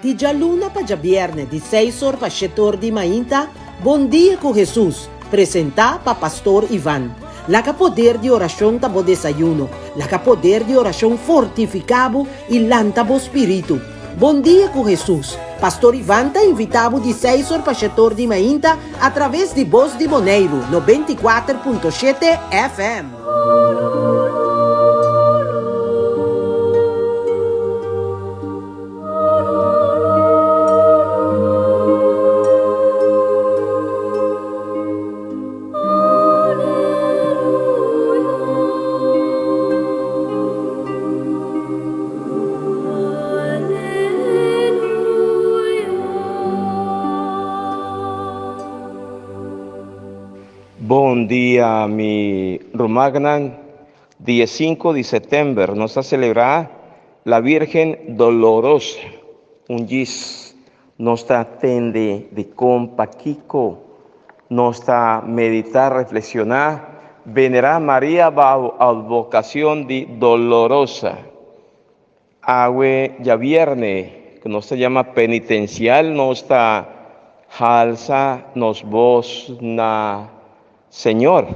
Di djaluna pa djabièrnè di seis or pa shete or di mainta, Bon Dia ku Hesus, presentá pa Pastor Ivan. Laga poder di orashon ta bo desayuno. Laga poder di orashon fortifiká bo i lanta bo spiritu. Bon Dia ku Hesus, Pastor Ivan ta invitá bo di seis or pa shete or di mainta atraves di Bos di Boneiru 94.7 FM. Bon dia mi rumannan, dia sinku di sètèmber nos ta selebrá La Virgen Dolorosa, un djis nos ta tende di kon pakiko nos ta meditá, refleksioná, venerá Maria bao advocacion di Dolorosa. Awe djabierne ku nos ta yama penitensial nos ta halsa nos bos na Señor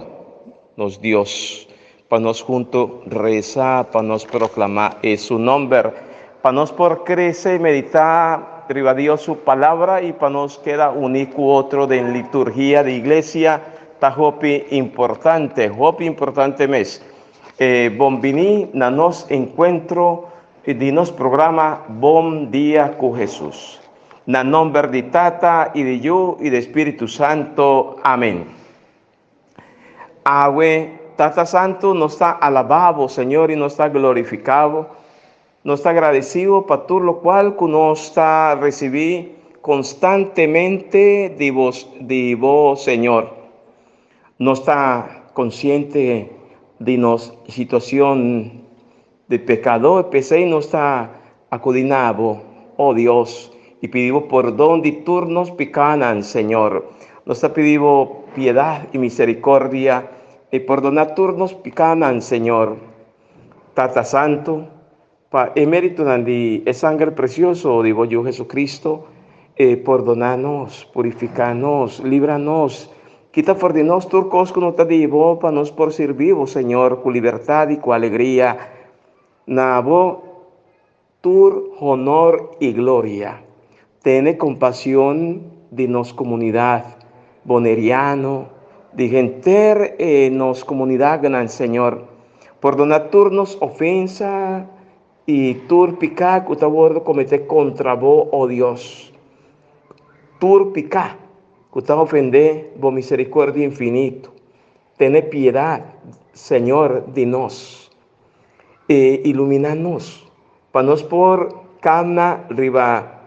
nos Dios pa nos hunto resa, pa nos proclama e su nomber, pa nos por crece y medita riba Dios su palabra y pa nos keda uni cu otro den liturgia di iglesia ta hopi importante, hopi importante mes. E bon bini na nos encuentro di nos programa Bon Dia cu Jesus. Na nomber di Tata y di Yu y di Spiritu Santo. Amen. Awe, Tata Santo, nos ta alabá bo, Señor, y nos ta glorificá bo. Nos ta agradecido pa tur locual cu nos ta recibi constantemente di bo, di bo, Señor. Nos ta consciente di nos situacion di pecador, p'esey nos ta acudi na bo, oh Dios, y pidi bo pordon di tur nos picanan, Señor. Nos ta pidi bo piedad y misericordia y pordona tur nos picanan, Señor. Tata Santo, pa e meritonan di e sanger precioso di bo Yu Jesucristo, e pordona nos, purifica nos, libra nos, kita for di nos tur cos cu no ta di bo, pa nos por sirbi bo, Señor, cu libertad y cu alegria. Na bo tur honor y gloria. Tene compasion di nos comunidad boneriano, di henter e nos comunidadnan, Señor. Pordona tur nos ofensa y tur pica cu ta wordo comete contra Bo, oh Dios. Tur pica cu ta ofende Bo misericordia infinito. Tene piedad, Señor, di nos. E ilumina nos, pa nos por camna riba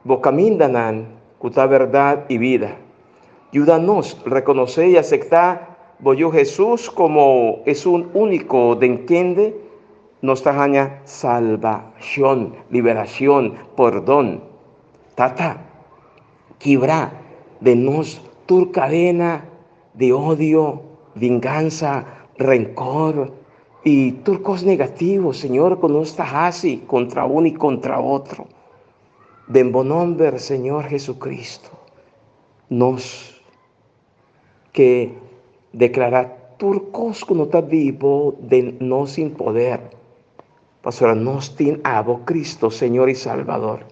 Bo camindanan cu ta berdad y bida. Yuda nos reconoce y acepta Bo Yu Jesus como esun unico den kende nos ta haña salbacion, liberacion, pordon. Tata, kibra den nos tur cadena di odio, vingansa, rencor y tur cos negativo, Señor, cu nos ta haci contra un y contra otro. Den bo nomber, Señor Jesucristo, nos ke declara tur cos cu no ta di bo den nos sin poder, pasobra nos tin abo, Cristo, Señor y Salvador.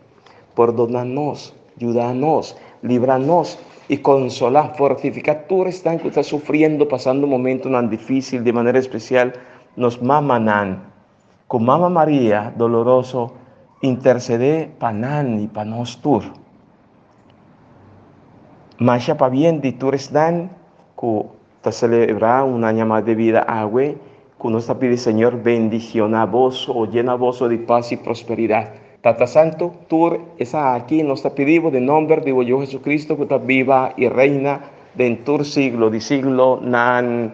Pordona nos, yuda nos, libra nos y consola, fortifica tur esnan cu ta sufriendo, pasando momentonan dificil, di manera especial nos mamanan. Cu Mama Maria Doloroso intercede pa nan y pa nos tur. Masha pabien di tur esnan cu ta celebra un aña mas de vida awe, cu nos ta pidi Señor bendiciona boso, llena boso di paz y prosperidad. Tata Santo, tur esaki nos ta pidi bo den nomber di bo Yu Jesucristo cu ta biba y reina den tur siglo di siglonan.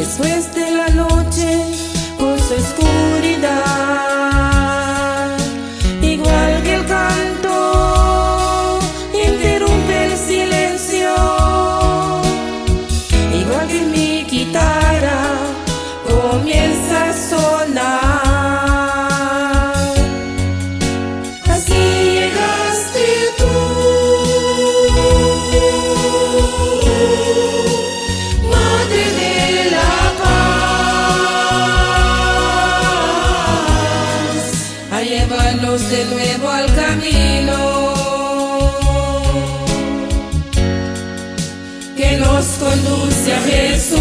Después de la noche con su oscuridad, igual que el canto interrumpe el silencio, igual que mi guitarra comienza a sonar. Así llegaste tú, Madre de la Paz, a llevarnos de nuevo al camino que nos conduce a Jesús.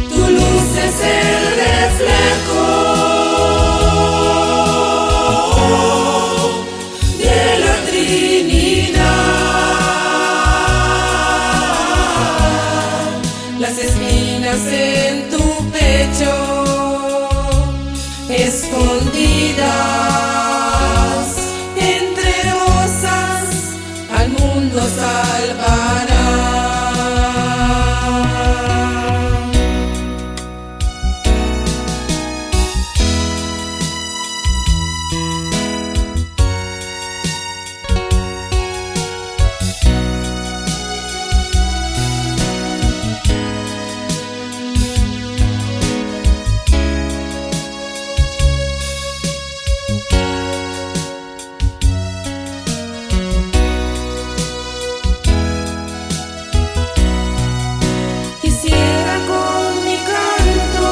Tu luz es el reflejo de la Trinidad. Las espinas en tu pecho escondidas entre rosas al mundo salvarán. Quisiera con mi canto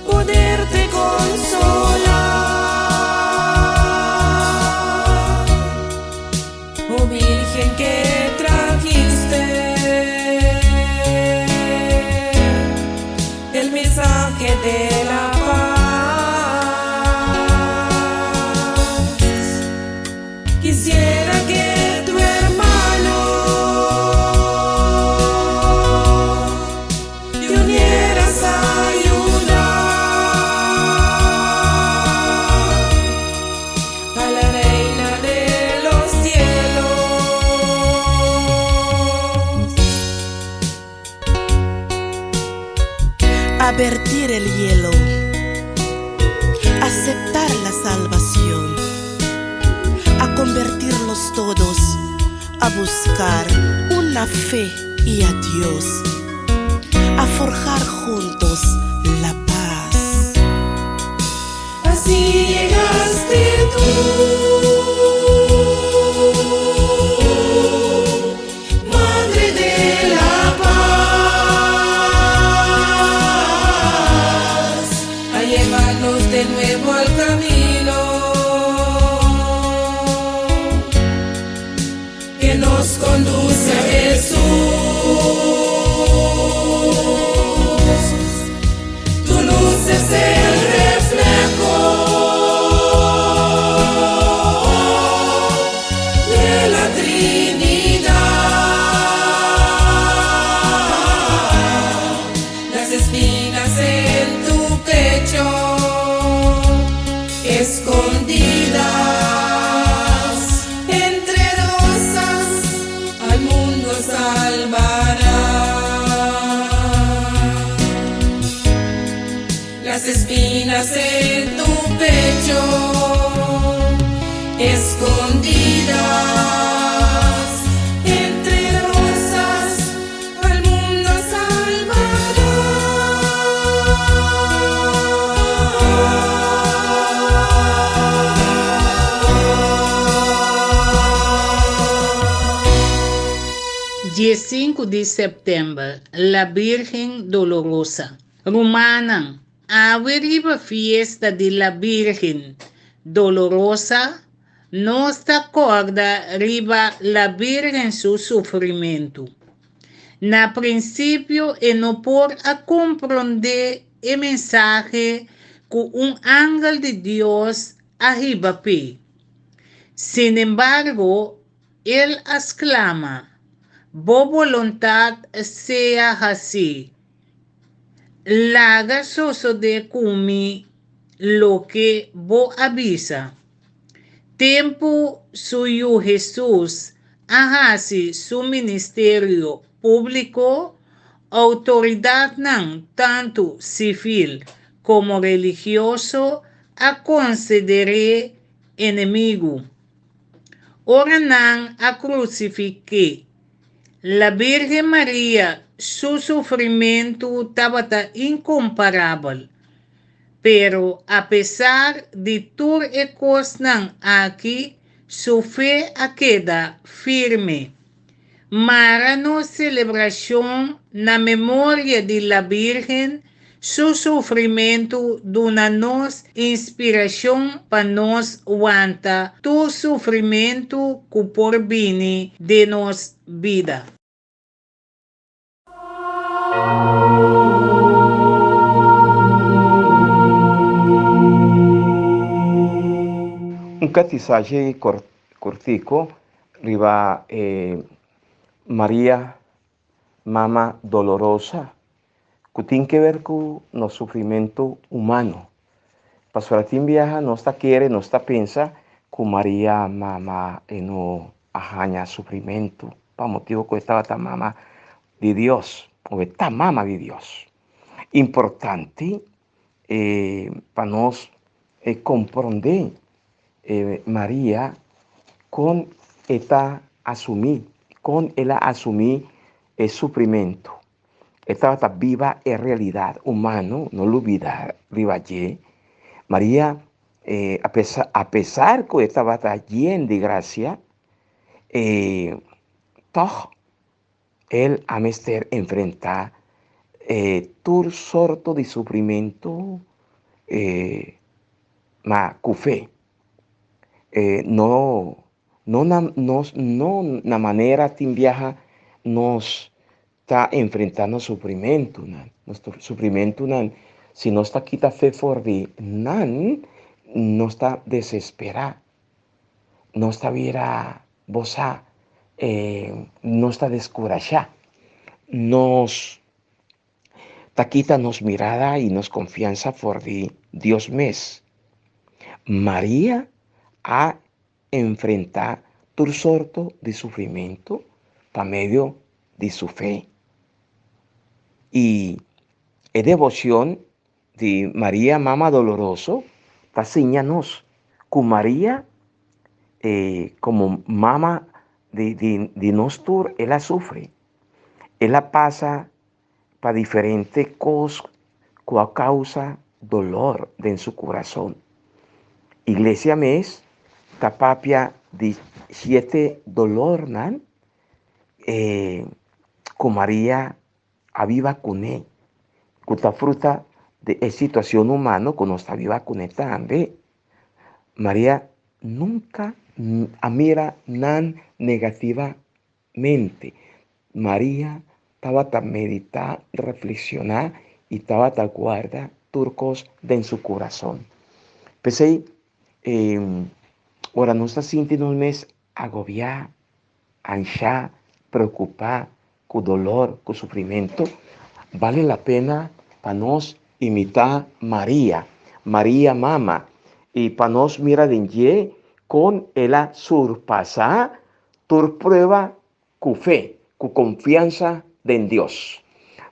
poderte consolar, oh Virgen que trajiste el mensaje de la paz. Quisiera que tu hermano te unieras a ayudar a la reina de los cielos. A vertir el hielo, aceptar la salvación, a convertirlos todos, a buscar una fe y a Dios, a forjar juntos la paz. Así llegaste tú, Madre de la Paz, a llevarnos de nuevo al camino que nos conduce a Jesús. Tu luz es el reflejo de la Trinidad. Las espinas en tu pecho escondidas entre rosas al mundo salvarán. Las espinas en tu pecho escondidas entre rosas al mundo salvarán. Dia 5 di sèptèmber, La Virgen Dolorosa. Rumannan, awe riba fiesta di La Virgen Dolorosa, nos ta kòrda riba La Virgen su sufrimentu. Na prinsipio e no por a komprondé e mensahe ku un angel di Dios a hiba p'e. Sin embargo, el a sklama, Bo boluntat sea hasí. Laga sosodé ku mi loke bo a bisa. Tempu su Yu Hesus a hasi su ministerio públiko, outoridatnan tantu sivil komo religioso a konsider'é enemigu. Ora nan a krusifik'é, La Bírgen Maria su sufrimentu tabata inkomparabel. Pero apesar di tur e kosnan aki, su fe a keda firme. Mara nos selebrashon na memoria di La Bírgen su sufrimentu duna nos inspirashon pa nos wanta tur sufrimentu ku por bini den nos bida. Un katisashi kortiku riba e Maria Mama Dolorosa ku tin ke ber ku nos sufrimentu humano. Pasobra tin biaha nos ta kere, nos ta pensa ku Maria Mama e no a haña sufrimentu pa motibu ku e tabata mama di Dios o e ta mama di Dios. Importante pa nos komprondé Maria kon e ta asumí, kon el a asumí e sufrimentu. E tabata biba e realidat humano, no lubida riba dje. Maria, apesar ku e tabata yen di grasia, tòg el a mester enfrentá tur sorto di sufrimentu, ma ku fe. No, no na nos no na manera tin biaha nos ta enfrentá nos sufrimentunan. Nos sufrimentunan, si nos ta kita fe for di nan, nos ta desesperá. Nos ta bira bosá, nos ta deskurashá. Nos ta kita nos mirada i nos konfiansa for di Dios mes. Maria a enfrentá tur sorto di sufrimentu pa medio di su fe. I e deboshon di Maria Mama Doloroso ta siña nos ku Maria komo mama di nos tur el a sufri, el a pasa pa diferente kos ku a kousa dolor den su kurason. Iglesia mes ta papia di siete dolornan ku Maria a biba kuné, ku ta fruta di e situashon humano ku nos ta biba kuné tambe. Maria nunka a mira nan negativamente. Maria tabata meditá, reflekshoná i tabata guarda tur kos den su kurason. P'esei, ora nos ta sinti nos mes agobiá, anshá, preokupá, ku dolor, ku sufrimentu, bale la pena pa nos imitá Maria, Maria Mama, i pa nos mira den dje kon el a surpasá tur prueba ku fe, ku konfiansa den Dios.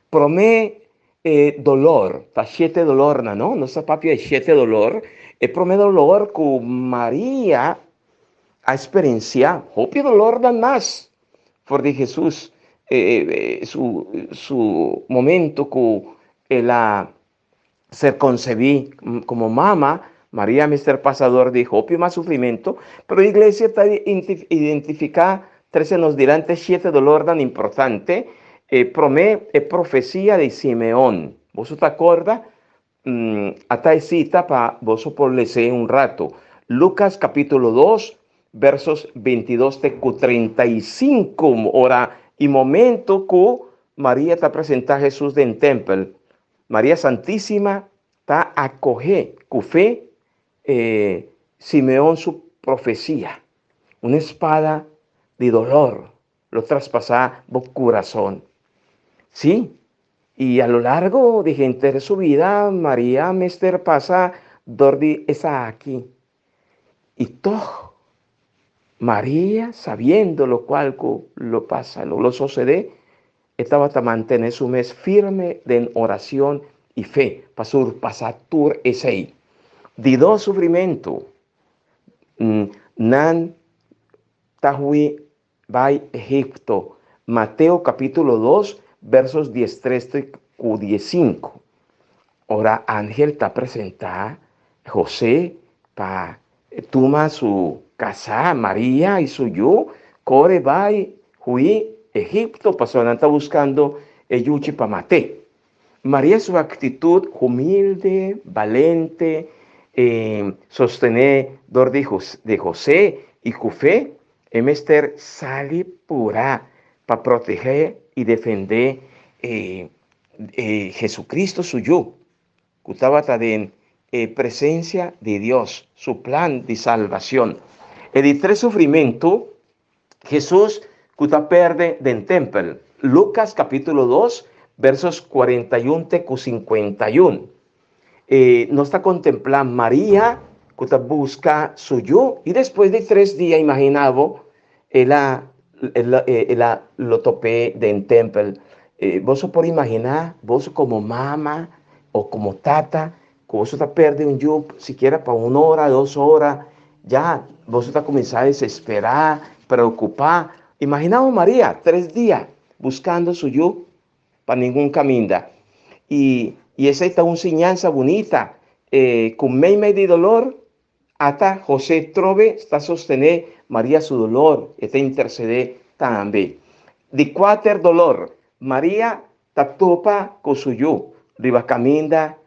Promé e dolor, ta shete dolornan, no? Nos ta papia di shete dolor. E promé dolor ku Maria a eksperensiá, hopi dolornan mas for di Hesus su su momento ku el a ser konsebí komo mama, Maria mester pasa dor di hopi mas sufrimentu, pero iglesia ta identifiká trese nos dilanti shete dolornan importante, e promé e profesia di Simeon. Boso ta kòrda? Ata e sita pa boso por les'é un ratu. Lukas kapítulo dos, versos bintidos te ku 35, ora i momento ku Maria ta presentá Hesus den tèmpel, Maria Santísima ta akohé ku fe e Simeon su profesia, Un espada di dolor lo traspasá bo kurason. Sí, i a lo largo di henter su bida Maria mester pasa dor di esaki. I tòg. Maria, sabiendo lokual ku lo pasa, lo lo sosodé, e tabata mantené su mes firme den oracion i fe pa surpasá tur esei. Di dos sufrimentu, nan ta hui bai Egipto. Mateo capítulo 2, versos 13 te ku 15. Ora angel ta presentá José pa tuma su kasá Maria i su yu, kore bai hui Egipto pasobra nan ta buskando e yuchi pa mat'é. Maria su aktitut humilde, balente, i sostené dor di José i ku fe, e mester sali purá pa protehé i defendé e Jesucristo su Yu, ku tabata den e presensia di Dios, su plan di salbacion. E di tres sufrimentu, Jesús ku ta perde den tempel, Lucas capítulo 2, versos 41 te ku 51. E nos ta kontemplá Maria ku ta buska su yu i despues di tres dia, imaginá bo, el a el a lo top'é den tèmpel. Boso por imaginá boso komo mama o komo tata ku boso ta pèrdè un yu sikiera pa un ora, dos ora, ya boso ta kuminsá desesperá, preokupá. Imaginá bo Maria tres dia buskando su yu pa ningun kaminda. I i esei ta un siñansa bunita ku meimei di dolor ata José trobe ta sostené Maria su dolor, e ta intersedé tambe. Di kuater dolor, Maria ta topa ku su yu riba kaminda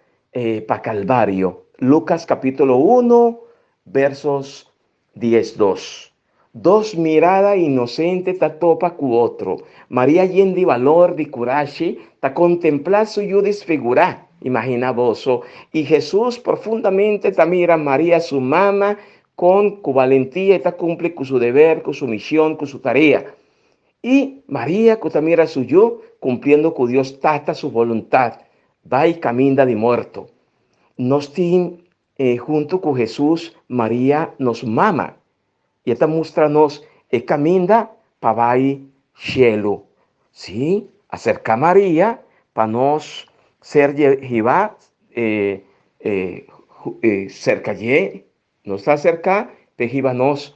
pa Kalvario. Lukas kapítulo uno versos 12. Dos mirada inosente ta topa ku otro. Maria yen di balor, di kurashi, ta kontemplá su yu desfigurá. Imaginá boso. I Hesus profundamente ta mira Maria su mama kon ku balentia e ta kumpli ku su deber, ku su mishon, ku su tarea. I Maria ku ta mira su yu kumpliendo ku Dios Tata su boluntat, bai kaminda di morto. Nos tin E huntu ku Hesus, Maria nos mama, i e ta mustra nos e kaminda pa bai shelu. Sí, aserká Maria pa nos ser hibá serka dje. Nos ta aserká p'e hiba nos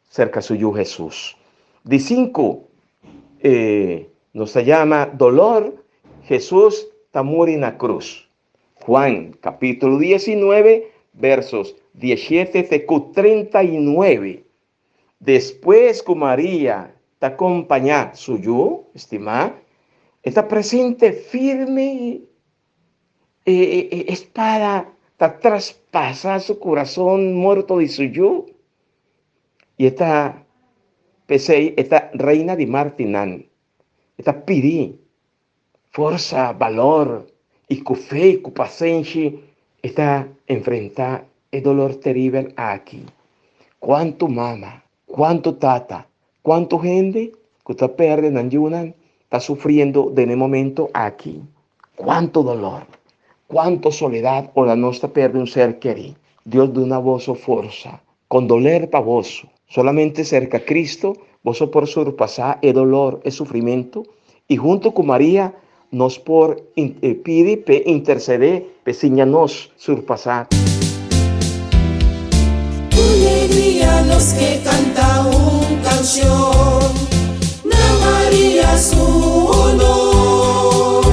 serka su Yu Hesus. Di sinku, nos ta yama dolor, Hesus ta muri na krus. Juan capítulo 19, versos 17 te ku 39. Despues ku Maria ta kompañá su yu stimá, e ta presente firme i e espada ta traspasá su kurason morto di su yu. I e ta, p'esei e ta reina di mártirnan. E ta pidi Forsa, balor i ku fe i ku pasenshi e ta enfrentá e dolor teribel aki. Kuantu mama, kuantu tata, kuantu hende ku ta pèrdè nan yunan ta sufriendo den e momento aki. Kuantu dolor, kuantu soledat ora nos ta pèrdè un ser kerí. Dios duna boso forsa. Kondoler pa boso. Solamente serka Cristo boso por surpasá e dolor, e sufrimentu, i huntu ku Maria nos por pidi p'e intersedé p'e siña nos surpasá. Ku legria nos ke kanta un kanshon na Maria su honor.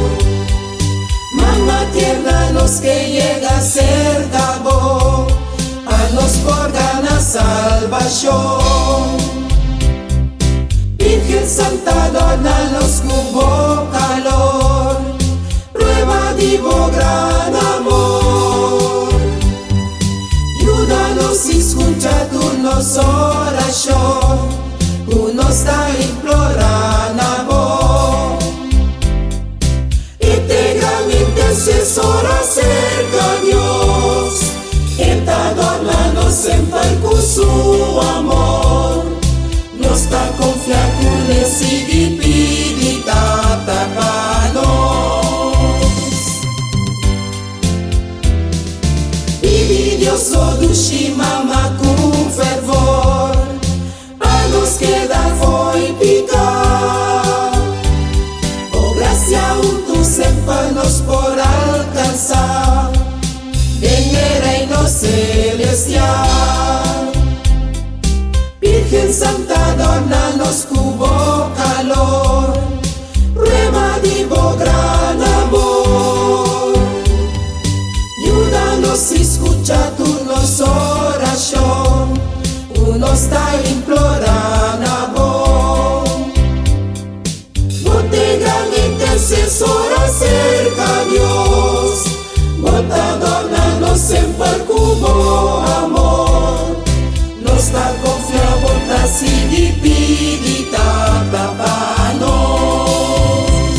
Mama tierna nos ke yega serka bo pa nos por gana salbashon. Virgen Santa dòrna nos ku bo kalor, prueba di bo gran amor. Yuda nos i skucha tur nos orashon ku nos ta implorá na bo. E te gran intercesora cerca Dios, E ta dorna nos semper cu su amor. Nos ta confia cu l'e sigui pidi Tata pa nos. Pidi Dios lo dushi mama cu fervor. Virgen Santa dòrna nos ku bo kalor, prueba di bo gran amor. Yuda nos i skucha tur nos orashon, ku nos ta implorá na bo. Bo t'e gran intersesora serka Dios, bo ta dòrna nos semper ku bo amor. Nos ta konfia bo ta sigui pidi Tata pa nos.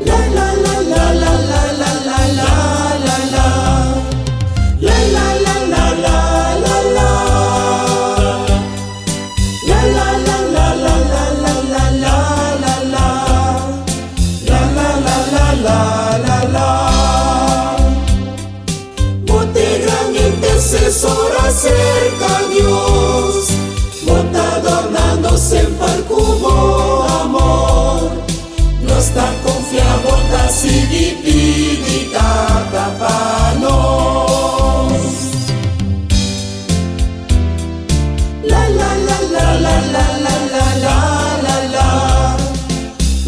La la la la la la la la la la la La la la la la la la La la la la la la la la la la la La la la la la la la Bo t'e gran intersesora serka Dios, Bo ta dòrna nos semper ku bo amor. Nos ta konfia bo ta sigui pidi Tata pa nos. La la la la la la la la la la la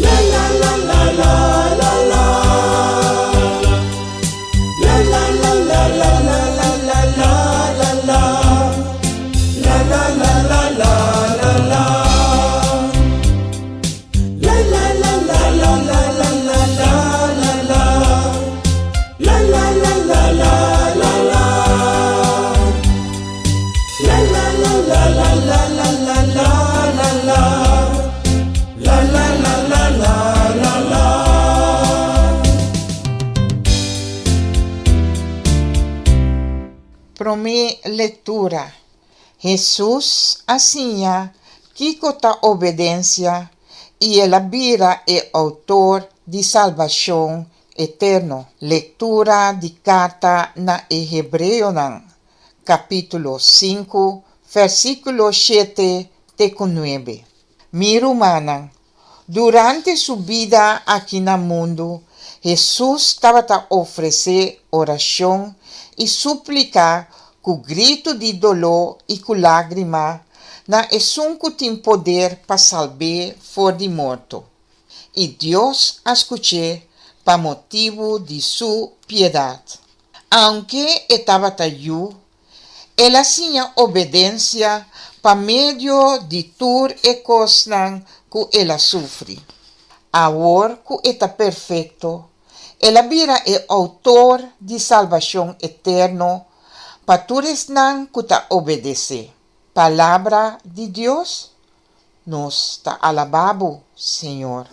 La la la la la la la La la la la la la la la la la la La la la la la la la La la la la la la la la la la la La la la la la la la La la la la la la la la la la la La la la la la la la Promé lektura, Hesus a siña kiko ta obedensia i el a bira e outor di salbashon eterno. Lektura di Karta na e Hebreonan, kapítulo sinku, versíkulo shete te ku nuebe. Mi rumannan, durante su bida aki na mundu, Hesus tabata ofresé orashon i súplika ku gritu di doló i ku lágrima na Esun ku tin poder pa salb'é for di morto. I Dios a skuch'é pa motibu di su piedat. Aunke e tabata yu, el a siña obedensia pa medio di tur e kosnan ku el a sufri. Awor ku e ta perfekto, el a bira e outor di salbashon eterno pa tur esnan ku ta obedesé. Palabra di Dios, Nos ta alabá bo, Señor.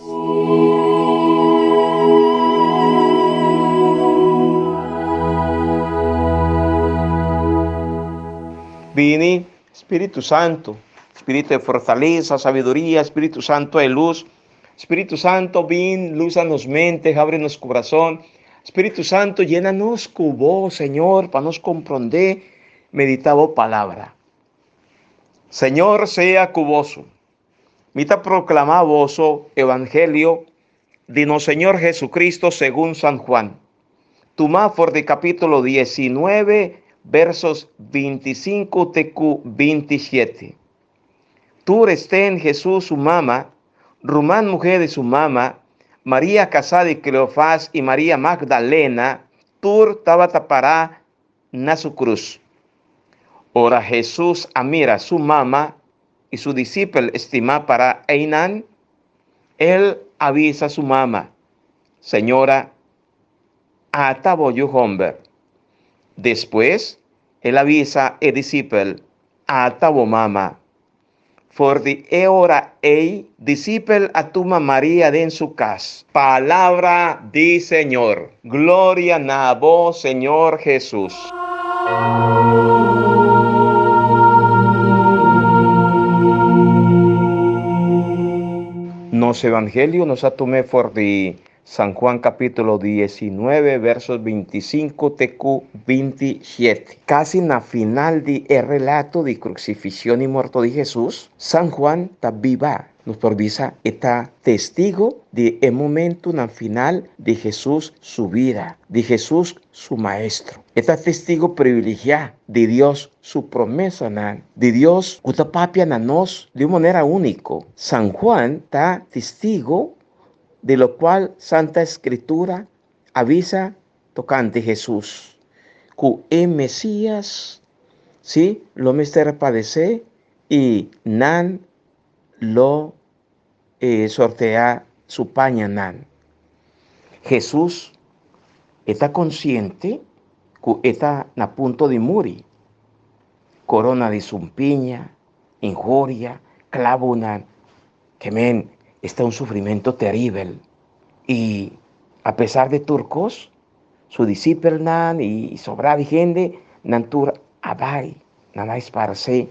Bini, Spiritu Santu, Spiritu e fortalesa, sabiduria, Spiritu Santu e lus, Spiritu Santu bin lusa nos mente, habri nos kurason, Spiritu Santu yena nos ku bo, Señor, pa nos komprondé, meditá bo palabra. Señor sea ku boso. Mi ta proklamá boso evangelio di nos Señor Jesucristo segun San Juan. Tumá for di capítulo 19, versos 25 te ku 27. Tur esten Jesús su mama, ruman muhé di su mama, María kasá di Cleofas i María Magdalena, tur tabata pará na su krus. Ora Hesus a mira su mama i su disipel stimá pará einan, el a bisa su mama, Señora, ata bo yu hòmber. Despues, el a bisa e disipel, Ata bo mama. For di e ora ei, disipel a tuma Maria den su kas. Palabra di Señor. Gloria na bo, Señor Hesus. Nos Evangelio nos a tum'é for di San Juan capítulo 19 versos 25 te cu 27. Casi na final di e relato di crucifixión y morto di Jesús, San Juan ta biba. Nos por bisa e ta testigo di e momentonan final di Hesus su bida, di Hesus su Maestro. E ta testigo privilegiá di Dios su promesanan, di Dios ku ta papia na nos di un manera úniko. San Juan ta testigo di lokual Santa Escritura a bisa tokante Hesus, ku e Mesías, sí, lo mester a padesé i nan lo sorteá su pañanan. Hesus e ta konsiente ku e ta na punto di muri. Korona di sumpiña, inhuria, klabunan, ke men esta un sufrimentu teribel. I apesar di tur kos, su disipelnan i sobrá di hende, nan tur a bai, nan a esparsé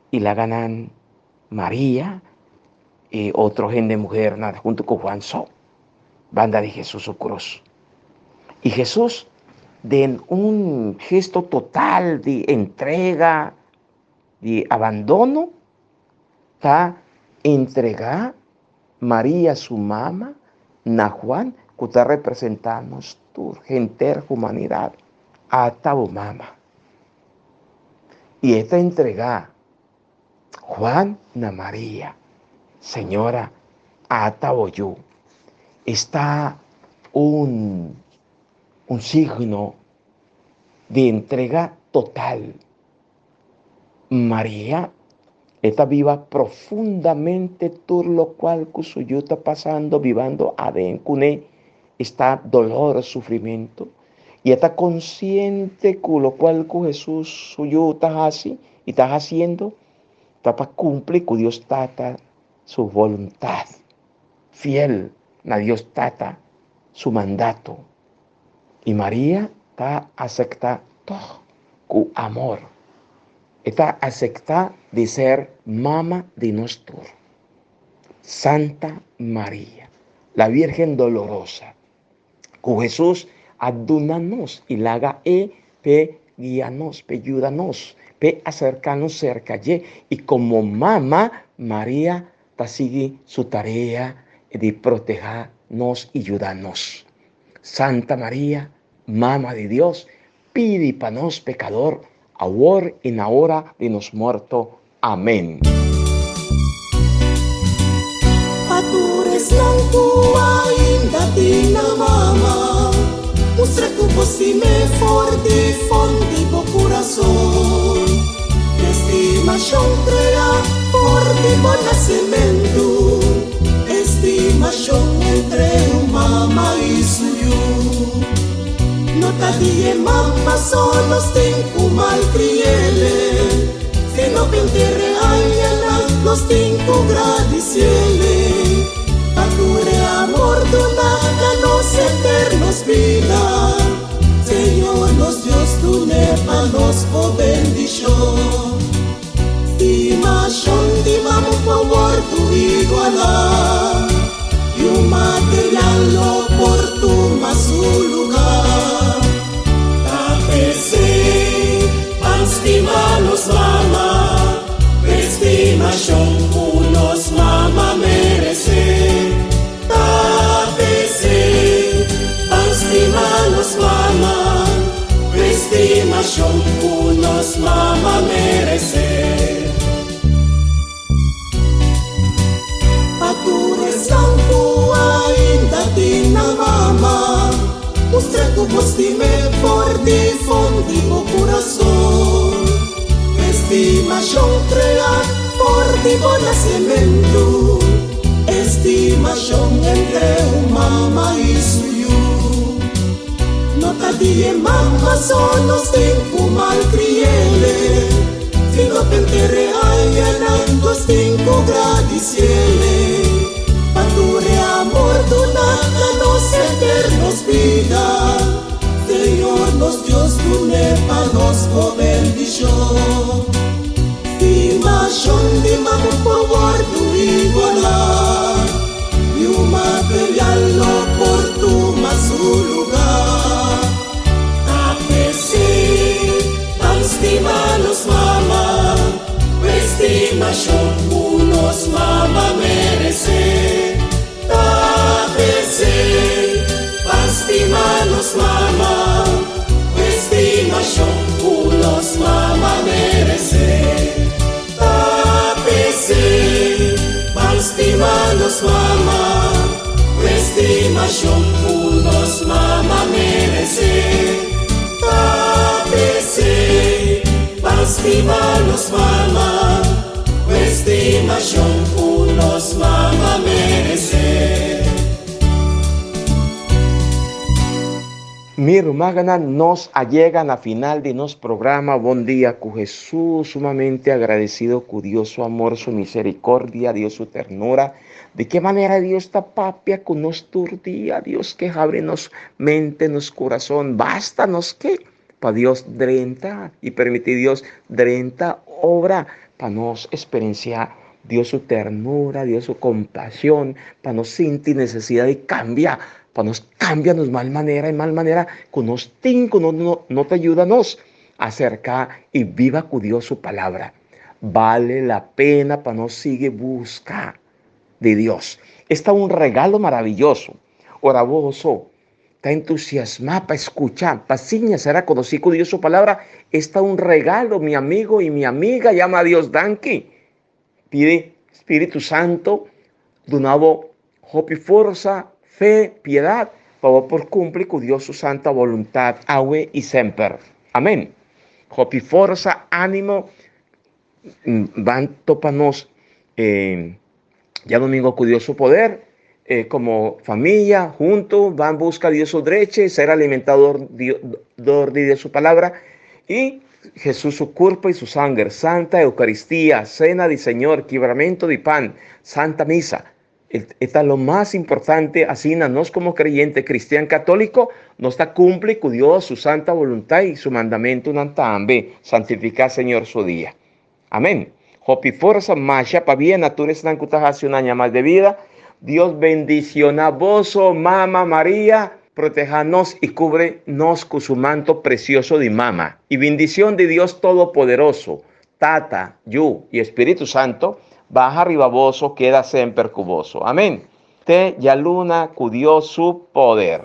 i laga nan Maria i otro hende muhernan huntu ku Juan so banda di Hesus su krus. I Hesus den un gesto total di entrega, di abandono, ta entregá Maria su mama na Juan ku ta representá nos tur, henter humanidat, ata bo mama. I e ta entregá Juan na Maria, Señora, ata bo yu. Esta un un signo di entrega total. Maria e ta biba profundamente tur locual cu su yu ta pasando, bibando aden cune esta dolor, sufrimento. Y e ta consciente cu locual cu Jesus su yu ta haci y ta haciendo ta pa cumpli cu Dios Tata su voluntad, fiel na Dios Tata su mandato. Y Maria ta acepta tog cu amor. E ta acepta di ser mama di nos tur. Santa Maria, la Virgen Dolorosa, ku Hesus a duna nos i laga e p'e guia nos, p'e yuda nos, p'e aserká nos serka dje. I komo mama, Maria ta sigui su tarea di protehá nos i yuda nos. Santa Maria, Mama di Dios, pidi pa nos pekador, awor i na ora di nos morto. Amén. Pa tur esnan ku ainda tin nan mama, mustra ku bo stim'é for di fond di bo kurason. Estimashon krea for di bo nasementu, estimashon entre un mama i su yu. No ta di e mama so nos tin ku malkri'ele, sino binti añanan nos tin ku gradisi'ele pa tur e amor duná na nos henter nos bida. Señor nos Dios dun'é pa nos bo bendishon. Stimashon di mama por wòrdu igualá, i un material lo por tuma su lugá. Ta p'esei pan stima nos mama, p'e stimashon ku nos mama meresé. Ta p'esei pan stima nos mama, p'e stimashon ku nos mama meresé. Pa tur esnan ku ainda tin nan mama, mustra ku bo stim'é for di fond di bo kurason. E stimashon krea for di bo nasementu, e stimashon entre un mama i su yu. No ta di e mama so nos tin ku malkri'ele. Sino pentere añanan nos tin ku gradisiele pa tur e amor duna na nos henter nos bida. Señor nos Dios dun'e pa nos bo bendishon. Stimashon di mama por wòrdu igualá, niun material lo por tuma su lugá. Ta p'esei Ban stima nos mama, ku e stimashon ku nos mama meresé. mama, ku estimashon ku nos mama meresé. Mi rumannan nos a yega na final di nos programa Bon Dia ku Hesus, sumamente agradesido ku Dios su amor, su misericordia, Dios su ternura. Di ke manera Dios ta papia ku nos tur dia, Dios ke habri nos mente, nos kurason, basta nos ke pa Dios drenta y permiti Dios drenta obra pa nos experiencia Dios su ternura, Dios su compasión, pa nos sinti necesidad di cambia, pa nos cambia nos mal manera y mal manera cu nos tin cu no, no, no ta yuda nos acerca y biba cu Dios su palabra. Vale la pena pa nos sigui busca di Dios. Esta un regalo maravilloso. Ora boso ta entusiasmá pa escucha, pa siña será conocí cu Dios su palabra. Esta un regalo, mi amigo y mi amiga. Llama a Dios danki. Pide Spiritu Santo duna bo hopi forsa, fe, piedad, pa bo por cumpli cu Dios su santa voluntad awe y semper. Amén. Hopi forsa, ánimo, ban topa nos eh, ya domingo cu Dios su poder, eh, como familia, junto, van busca Dios su derecho, ser alimentador de Dios su palabra y Jesús su cuerpo y su sangre, Santa Eucaristía, Cena del Señor, quebramiento de pan, Santa Misa. Esta es lo más importante, así nos como creyente cristiano católico, nos está cumple con Dios su santa voluntad y su mandamento también, santificar Señor su día. Amén. Hopi forza, masha, pa bien, natures hace un año más de vida. Dios bendiciona vos, oh Mama María, protéjanos y cúbrenos con su manto precioso de mama. Y bendición de Dios Todopoderoso, Tata, Yu y Espíritu Santo, baja arriba voso, queda sempre cuboso. Amén. Te ya luna cu Dios su poder.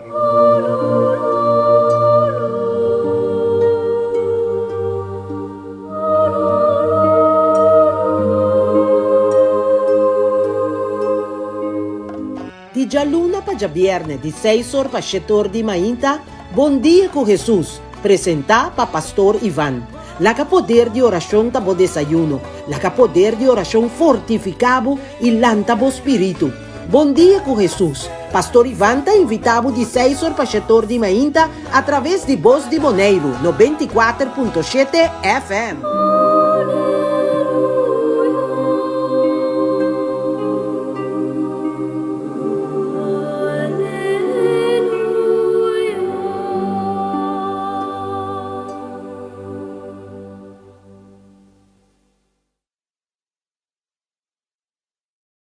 Di djaluna pa djabièrnè di seis or pa shete or di mainta, Bon Dia ku Hesus, presentá pa Pastor Ivan. Laga poder di orashon ta bo desayuno, laga poder di orashon fortifiká bo i lanta bo spiritu. Bon Dia ku Hesus, Pastor Ivan ta invitá bo di seis or pa shete or di mainta atraves di Bos di Boneiru, 94.7 FM.